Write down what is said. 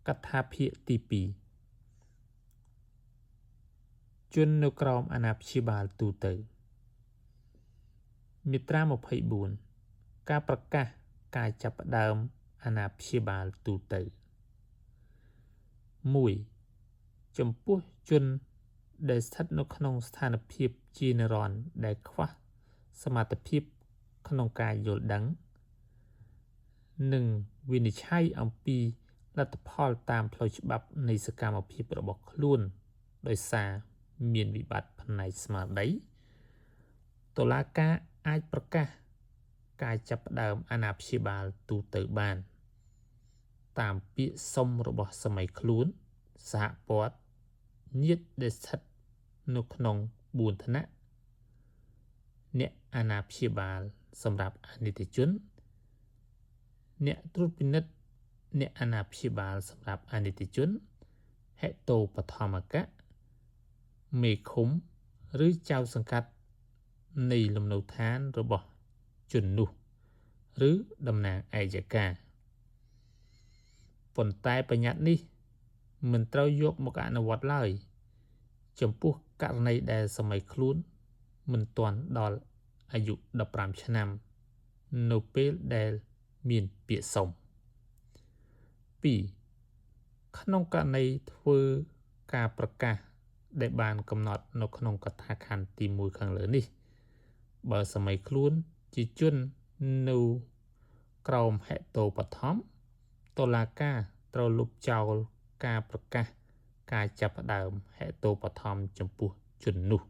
កថាភាគទី2 ជននៅក្រោមអាណាព្យាបាលទូទៅ។ មាត្រា24 ការប្រកាសការចាប់ផ្ដើមអាណាព្យាបាលទូទៅ។ 1 ចំពោះជនដែលស្ថិតនៅក្នុងស្ថានភាពជានិរន្តរ៍ ដែលខ្វះសមត្ថភាពក្នុងការយល់ដឹង និងវិនិច្ឆ័យអំពីលទ្ធផលតាមផ្លូវច្បាប់នៃសកម្មភាពរបស់ខ្លួន ដោយសារមានវិបត្តិផ្នែកស្មារតី តុលាការអាចប្រកាសការចាប់ផ្ដើមអាណាព្យាបាលទូទៅបាន តាមពាក្យសុំរបស់សាមីខ្លួន សហព័ន្ធញាតិដែលស្ថិតនៅក្នុង4ថ្នាក់ អ្នកអាណាព្យាបាលសម្រាប់អនីតិជន អ្នកត្រួតពិនិត្យអ្នកអាណាព្យាបាលសម្រាប់អនីតិជន ហេតុបឋមកៈ មេឃុំ ឬចៅសង្កាត់នៃលំនៅឋានរបស់ជននោះ ឬតំណាងអយ្យការ។ ប៉ុន្តែបញ្ញត្តិនេះមិនត្រូវយកមកអនុវត្តឡើយ ចំពោះករណីដែលសម័យខ្លួនមិនទាន់ដល់អាយុ15ឆ្នាំ នៅពេលដែលមានពាក្យសុំ។ 2 ក្នុងករណីធ្វើការប្រកាសដែលបានកំណត់នៅក្នុងកថាខណ្ឌទី1ខាងលើនេះ បើសម័យខ្លួនជាជននៅក្រោមហេតុបឋម តុលាការត្រូវលុបចោលការប្រកាសការចាប់ផ្ដើមហេតុបឋមចំពោះជននោះ។